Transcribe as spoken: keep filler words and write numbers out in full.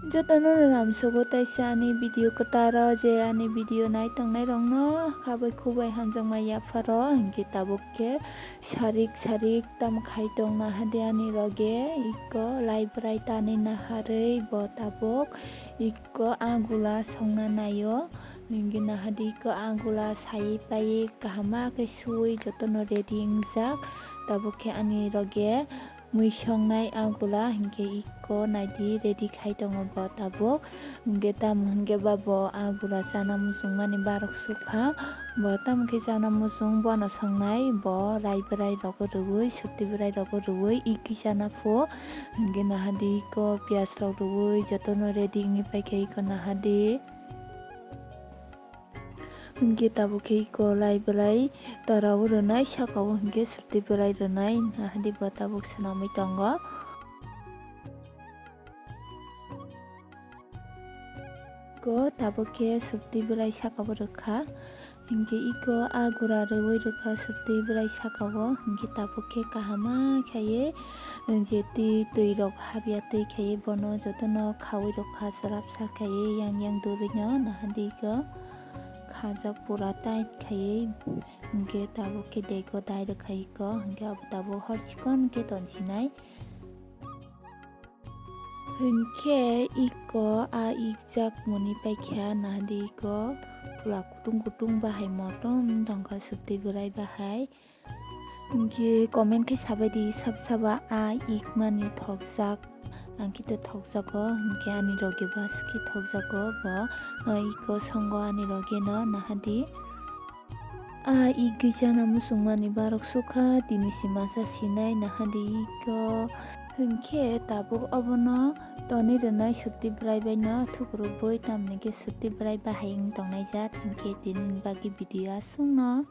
Jotono no lamsogo taisa ani video kwtaro, je ani video nai tongnai rokno khabai khubai hamjakma yapharo, hinkhe tabuk khe sarik sarik tam khai tong nahadi ani roge, iko lai bwrai tanwi naharwi bo tabuk iko agula songna naio, hinkhe nahadi iko agula sai pai kaham khe sui jotono ready wngjak, tabuk khe ani roge. Mui songnai agula hinkhe iko naidi ready khai tongo bo tabuk. Hinkhe tamo hinkhe ba bo agula chana muchungmani barok sukha. Bo tamo khe chana muchung bono songnai bo rai bwrai rogo rwui, sukti bwrai rogo rwui iki chana pho. Hinkhe nahadi iko piyaj rok rwui jotono ready wngwi paikha iko nahadi. Hinkhe tabuk khe iko lai bwlai torao rwnai, sakao hinkhe srwtwi bwlai rwnai, nahadi bo tabuk swnamwi tongo. Iko tabuk khe srwtwi bwlai sakao rwkha, hinkhe iko agura rwui rwkha srwtwi bwlai sakao, hinkhe tabuk khe kahama khaiwi je twi, twi rok habya twi khaiwi bono jotono khaui rwkha, swrapsa khaiwi yang yang durino, nahadi iko. Khajak pura tight khaiwi, hinkhe tabuk khe dego dai rwkha iko, hinkhe abo tabuk hor chikon khe tonsinai. Hinkhe iko a ikjak moni paikha, nahadi iko pula kutung kutung bahai motom tongkha srwtwi bwlai bahai. Hinkhe comment khe sabaidi sab saba a ikmani thokjak. Ang khe to thokjago, hinkhe ani roge baski thokjago bo, no iko songo ani roge no nahadi. A ik gijana muchungmani barok sukha, tini si masa sinai nahadi iko. Hinkhe tabuk obono toni rwnai srwtwi bwlai bai no thukrubui, tamni khe srwtwi bwlai bahai wng tongnai jat, hinkhe tini bagwi video aswkno.